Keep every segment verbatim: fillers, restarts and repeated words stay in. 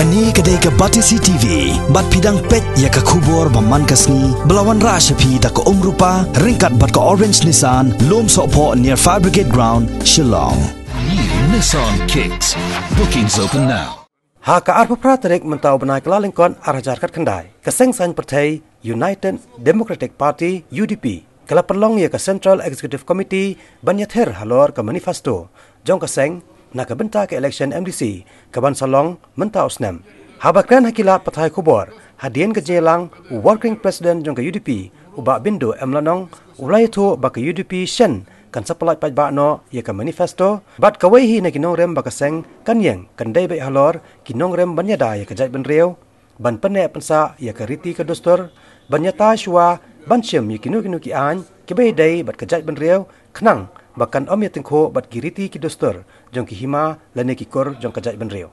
Kane ka dei ka Batesi T V, bad phi dang peit ïa ka khubor ba man ka sngi, ba la wanrah sha phi da ka Umrupa, ryngkat bad ka Orange Nissan, Lumsohphoh near Fire Brigade Ground, Shillong. New Nissan Kicks. Bookings open now. Ha ka arphew phra tarik mynta u bnai Kyllalyngkot ar hajar khatkhyndai, ka seng saiñ pyrthei United Democratic Party, U D P, ka la pynlong ïa ka Central Executive Committee ban ïathir halor ka manifesto jong ka seng na ka bynta ka election M D C ka ban sa long mynta u snem. Haba kren ha ki lad pathai khubor hadien ka jingïalang, u Working President jong ka U D P, u Bah Bindo M Lanong, u la ïathuh ba ka U D P shen kan sa pyllait paidbah noh ïa ka manifesto, bad kawei hi na ki nongrim ba ka seng kan ïeng kan dei beit halor ki nongrim ban ïada ïa ka jaitbynriew, ban pynneh pynsah ïa ka riti ka dustur, ban ïatai shuwa, ban shim ïa kino kino ki aiñ kiba ïadei bad ka jaitbynriew, khnang ba kan ym ïatyngkhuh bad ki riti ki dustur jong ki hima lane ki kur jong ka jaitbynriew.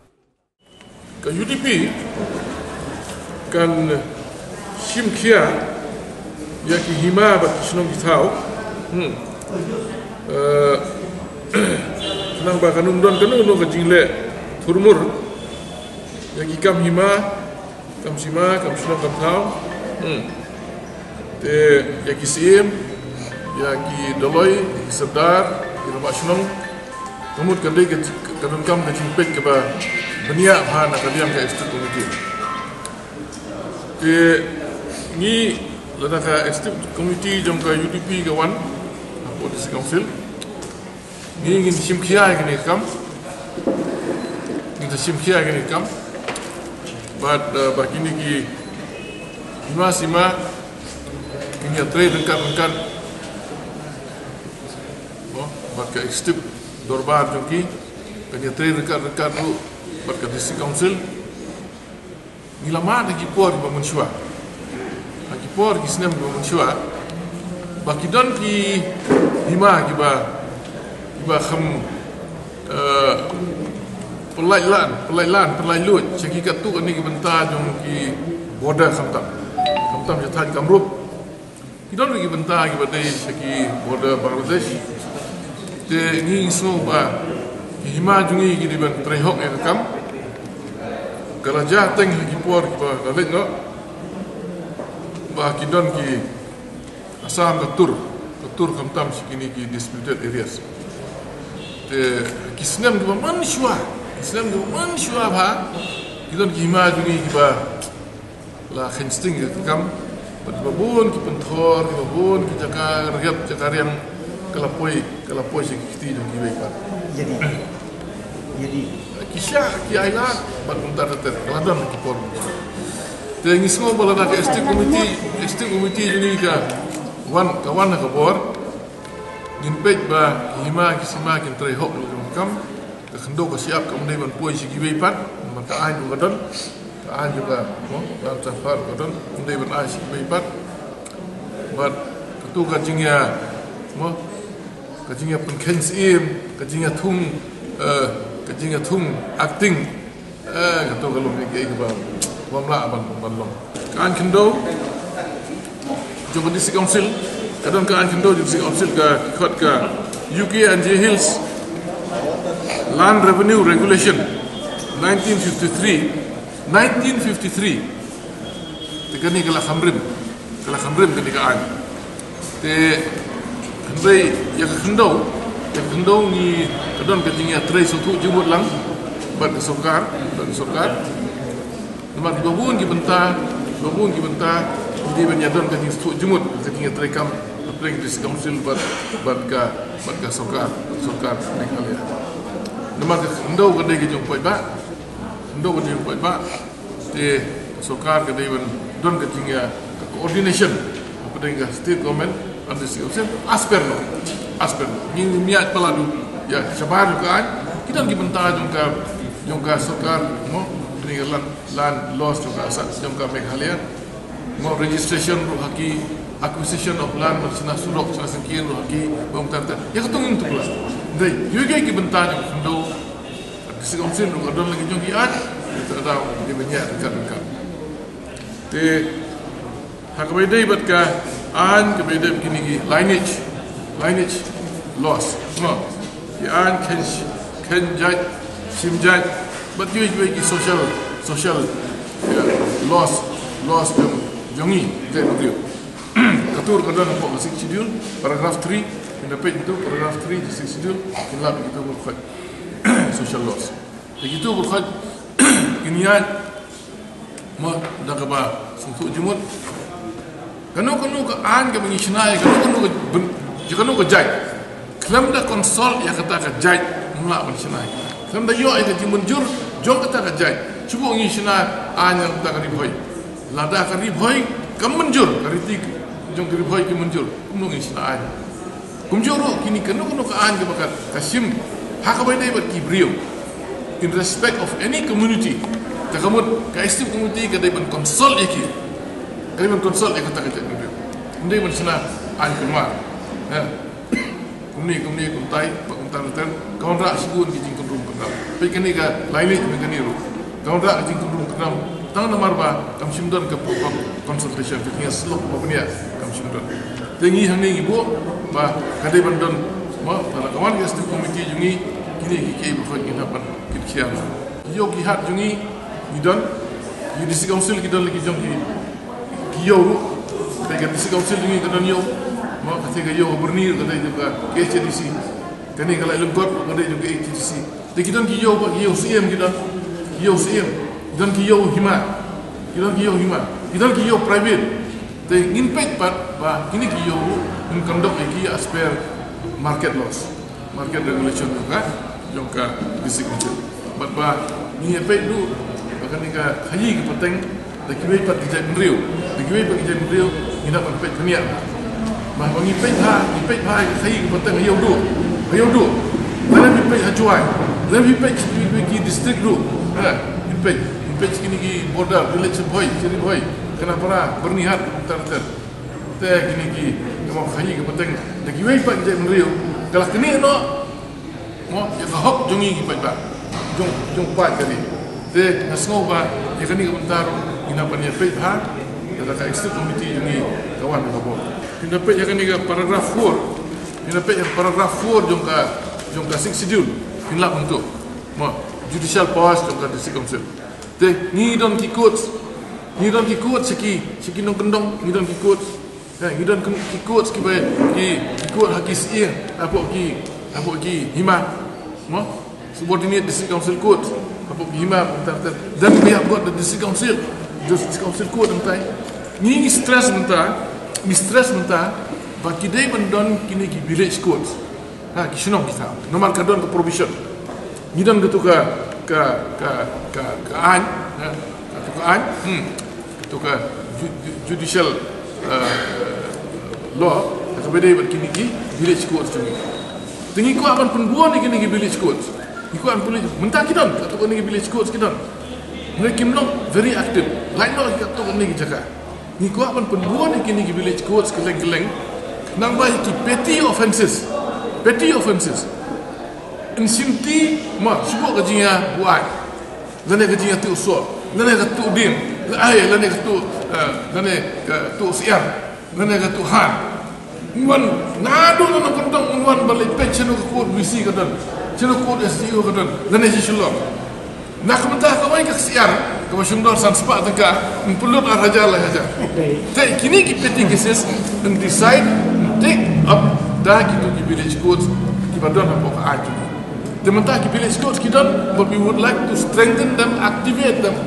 Ka U D P kan shim khia ïa ki hima bad ki shnong ki thaw. Hmm. Eh, nang ba kan ym don kano kano ka jingleh thurmur ïa ki kam hima, kam sima, kam shnong, kam thaw. Hmm. Te ïa ki siem, ïa ki doloi, ïa ki sordar, ïa ki rangbah shnong, ka mut ka dei ka, ka donkam ka jingpeit kaba bniah bha na ka liang ka executive committee. Te ngi, lada ka executive committee jong ka U D P ka wan hapoh District Council, ngi ngin shim khia ïa kane ka kam. Ngin shim khia ïa kane ka kam. Bad, eh, ba kine ki hima sima kin ïatrei ryngkat ryngkat, mo, bad ka executive dorbar jong ki, kan ïatrei ryngkat ryngkat ruh bad ka District Council. Ngi la mad ha ki por kiba mynshuwa, ha ki por ki snem kiba mynshuwa, ba ki don ki hima kiba, kiba kham, eh, pyllait lan, pyllait lan, pyllait luid sha ki katto katne ki bynta jong ki border khamtam, khamtam sha thaiñ Kamrup. Ki don ruh ki bynta kiba dei sha ki border Bangladesh. Te ngi sngew ba ki hima jong ngi ki dei ban trei hok ïa ka kam. Ka la jia teng ha ki por kiba la leit noh ba ki don ki Assam ka tur, ka tur khamtam sha kine ki disputed areas. Te ki snem kiba mynshuwa, ki snem kiba mynshuwa bha, ki don ki hima jong ngi kiba la kheiñ sting ïa ka kam, bad kiba bun ki pynthor, kiba bun ki jaka riat jaka riang, ka la poi, ka la poi sha ki kti jong kiwei pat. Ïa dei, ïa dei. Ki shah, ki ailad, bad kumta ter ter, ka la don ha ki por. Te ngi sngew ba lada ka executive committee, executive committee jong ngi ka wan, ka wan ha ka bor, ngin peit ba ki hima ki sima kin trei hok ïa ka kam. Ka khyndew ka shyiap kam dei ban poi sha kiwei pat, namar ka aiñ ruh ka don, ka aiñ ruh ka, mo, Lam Saphar ruh ka don, kam dei ban ai sha kiwei pat. Bad kato ka jingïa, mo, ka jingïa pynkheiñ syiem, ka jingïa thung, eh, ka jingïa thung acting, eh, kato ka long ïa kiei kiba, bym lah ban, ban long. Ka aiñ khyndew jong ka District Council, ka don ka aiñ khyndew jong ka District Council ka khot ka U K and J Hills Land Revenue Regulation nineteen fifty-three, nineteen fifty-three. Te kane ka la kham rim, ka la kham rim kane ka aiñ. Te hynrei ïa ka khyndew, ïa ka khyndew ngi ka don ka jingïatrei sngewthuh jingmut lang bad ka sorkar, bad ka sorkar. Namar kiba bun ki bynta, kiba bun ki bynta, ngi dei ban ïa don ka jingsngewthuh jingmut, ka jingïatreikam hapdeng District Council bad, bad ka, bad ka sorkar, sorkar Meghalaya. Namar ka khyndew ka dei ka jong u paidbah, khyndew ka dei ka jong u paidbah, te ka sorkar ka dei ban don ka jingïa, ka coordination hapdeng ka state government and District Council, as per law, as per law. Ngi, ngi ïa palat ïa shabar ïa ka aiñ, ki don ki bynta jong ka, jong ka sorkar, mo, hapdeng ka land, land laws jong ka sa, jong ka Meghalaya. Mo, registration ruh ha ki, acquisition of land, mo, shna surok, shna syngkien ruh ha ki, mo, kumta. Ïa kato ngim tuklar. Dei, ïa ki, ki bynta jong ka khyndew. District Council ruh ka don la ki jong ki aiñ, ïa ka daw, ïa ban ïa ryngkat ryngkat. Te ha kaba ïadei bad ka aiñ, kaba ïadei bad kine ki lineage, lineage laws, mo. Ki aiñ kheiñ, kheiñ jait, shim jait, bad kiwei kiwei ki social, social, eh, laws, laws jong, jong ngi, te ngi. Ka tur ka don hapoh ka Sixth Schedule, paragraph three, phin da peit tu paragraph three, the Sixth Schedule, phin lap ïa kitu baroh khoit. Social laws. Te kitu baroh khoit, kin ïaid, mo, da kaba sngewthuh jingmut. Kano kano ka aiñ kaba ngi shna ïa kano kano ka byn-, ïa kano ka jait, khlem da consult ïa kata ka jait, ngim lah ban shna. Khlem da ïoh ïa ka jingmynjur jong kata ka jait, shu buh ngi shna aiñ ïa kata ka Ri Bhoi. Lada ka Ri Bhoi kam mynjur, ka riti jong ka Ri Bhoi ki mynjur, kumno ngi shna aiñ? Kumjuh ruh kine, kano kano ka aiñ kaba ka, ka shim ha kaba ïadei bad ki briew, in respect of any community, te ka mut ka executive committee ka dei ban consult ïa ki, ka dei ban consult ïa kata ka jaitbynriew. Ym dei ban shna aiñ kulmar. Eh. Kumne, kumne, kumtai, ba kumta ter ter, ka wanrah shibun ki jingkynrum kyndam. Peit kane ka lainit, peit kane ruh. Ka wanrah ka jingkynrum kyndam tang namar ba kam shym don ka proper consultation, ka jingïasyllok ba bniah kam shym don. Te ngi hangne ngi buh ba ka dei ban don, mo, lada ka wan ka executive committee jong ngi, kine ki kiei baroh ngi hap ban kit khian. Ki ïew ki hat jong ngi, ngi don, ki district council ki don la ki jong ki, ki ïew ruh. Te ka district council jong ngi ka don ïew, mo, ka te ka ïew Byrni ka dei jong ka K H A D C. Kane ka Laitumkhrah ka dei jong ka K H A D C. Te ki don ki ïew, ki ïew syiem ki don. Ki ïew syiem. Ki don ki ïew hima. Ki don ki ïew hima. Ki don ki ïew private. Te ngin peit pat ba kine ki ïew ngin conduct ïa ki as per market laws, market regulation jong ka, jong ka district council. Bad ba ngin ïa peit ruh ba kane ka khaïi ka pateng da kiwei pat ki jaitbynriew, da kiwei pat ki jaitbynriew, ngi hap ban peit bniah. Ba, ba ngi peit ha, ngi peit ha, ha ïew duh, ha ïew duh. Lada ngi peit ha Jowai, lada ngi peit ki, ki, ki district duh. Ha, ngi peit, ngi peit kine ki border village Bhoi, Ri Bhoi, Khanapara, Byrnihat, ter ter. Te kine ki, ki mut ha ïew ka pateng da kiwei pat ki jaitbynriew, ka la knieh noh. Mo, ïa ka hok jong ngi ki paidbah, jong, jong paid ka ri. Te nga sngew ba ïa kane ka bynta ruh ngin hap ban ïa peit bha, lada ka executive committee jong ngi ka wan ha ka bor. Phin da peit ïa kane ka paragraph four. Phin da peit ïa ka paragraph four jong ka, jong ka Sixth Schedule. Phin lap hangto. Mo, judicial powers jong ka District Council. Te ngi don ki courts. Ngi don ki courts sha ki, sha ki nongkyndong, ngi don ki courts. Eh, ngi don ki, ki courts kiba, ki, ki court ha ki syiem, hapoh ki, hapoh ki hima. Mo? Subordinate District Council Court, hapoh ki hima, mynta, mynta. Then we have got the District Council, District Council Court, mynta. Ngi, ngi stress mynta, ngi stress mynta ba ki dei ban don kine ki village courts. Ha, ki shnong ki thaw. Namar ka don ka provision. Ngi don katu ka, ka, ka, ka, ka aiñ, ha, katu ka aiñ, hmm, katu ka ju-, ju-, judicial, eh, law, kaba dei bad kine ki village court jong ngi. Te ngi kwah ban pynbun ïa kine ki village court. Ngi kwah ban pynbun, mynta ki don, katu kane ki village court ki don. Hynrei kim long very active. Lait noh katu kane ki jaka. Ngi kwah ban pynbun ïa kine ki village courts kylleng kylleng. Nangba ïa ki petty offences. Petty offences. Yn shimti, mo, shu buh ka jingïabuaid. Lane ka jingïatuh soh. Lane ka tuh dieng. Ai, lane ka tuh, eh, lane ka tuh syiar. Lane ka tuh han. Wan, naduh na nongkyndong un wan ban leit peit shano ka court V C ka don. Shano ka court S D O ka don. Lane shi Shillong. Na ka bynta kawei ka syiar, kaba shim dor san spah tyngka, yn pynlut ar hajar lai hajar. Te kine ki petty cases, yn decide, yn take up da kito ki village courts, kiba don hapoh ka aiñ. Te mynta ki village courts ki don, but we would like to strengthen them, activate them,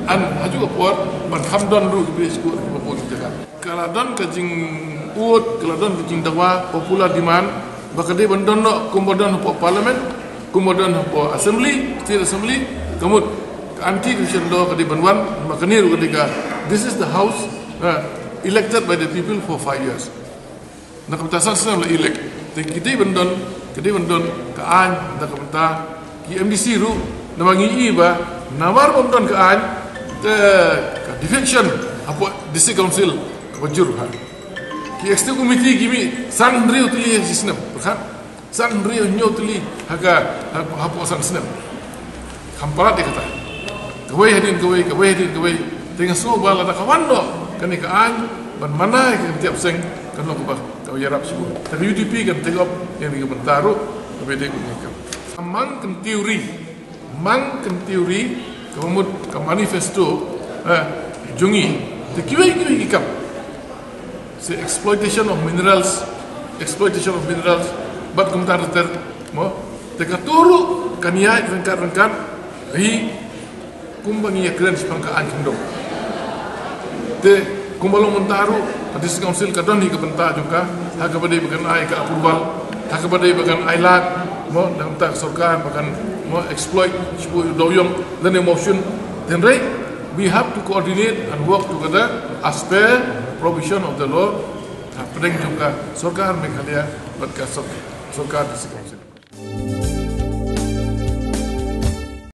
and ha kajuh ka por, ban kham don ruh ki village courts kiba bun ki jaka. Ka la don ka jingud, ka la don ka jingdawa, popular demand, ba ka dei ban don noh kumba don hapoh Parliament, kumba don hapoh Assembly, State Assembly, ka mut ka anti-defamation law ka dei ban wan, ba kane ruh ka dei ka, this is the house, uh, elected by the people for five years. Na ka bynta san snem la elect. Te ki dei ban don, ka dei ban don ka aiñ, na ka bynta ki M D C ruh, namar ngi i ba, namar bym don ka aiñ, te ka defection hapoh District Council kaba jur ha. Ki executive committee ki mih san hynriew tylli ha shi snem, pyrkhat. San hynriew hynñiew tylli ha ka, ha, hapoh san snem. Kham palat ïa kata. Kawei hadien kawei, kawei hadien kawei. Te nga sngew ba lada ka wan noh kane ka aiñ ban mana ïa ka kyntiap seng, kan long kaba, kaba ïarap shibun. Te ka U D P kan take up ïa kane ka bynta ruh, kaba dei ban ïa ka. Among the theory, among the theory, Ka mut ka manifesto, eh, jong ngi, te kiwei kiwei ki kam. Se exploitation of minerals, exploitation of minerals, bad kumta ter ter, mo. Te ka turu, kan ïa ryngkat ryngkat, hi, kumba ngi ïa kren shaphang ka aiñ khyndong. Te kumba long mynta ruh, ka District Council ka don hi ka bynta jong ka, ha kaba dei ba kan ai ka approval, ha kaba dei ba kan ai lad, mo, na ka bynta ka sorkar ba kan, mo, exploit, shibun u dewiong, lane mawshun. Hynrei, we have to coordinate and work together as per provision of the law, hapdeng jong ka sorkar Meghalaya, bad ka sor-, sorkar District Council.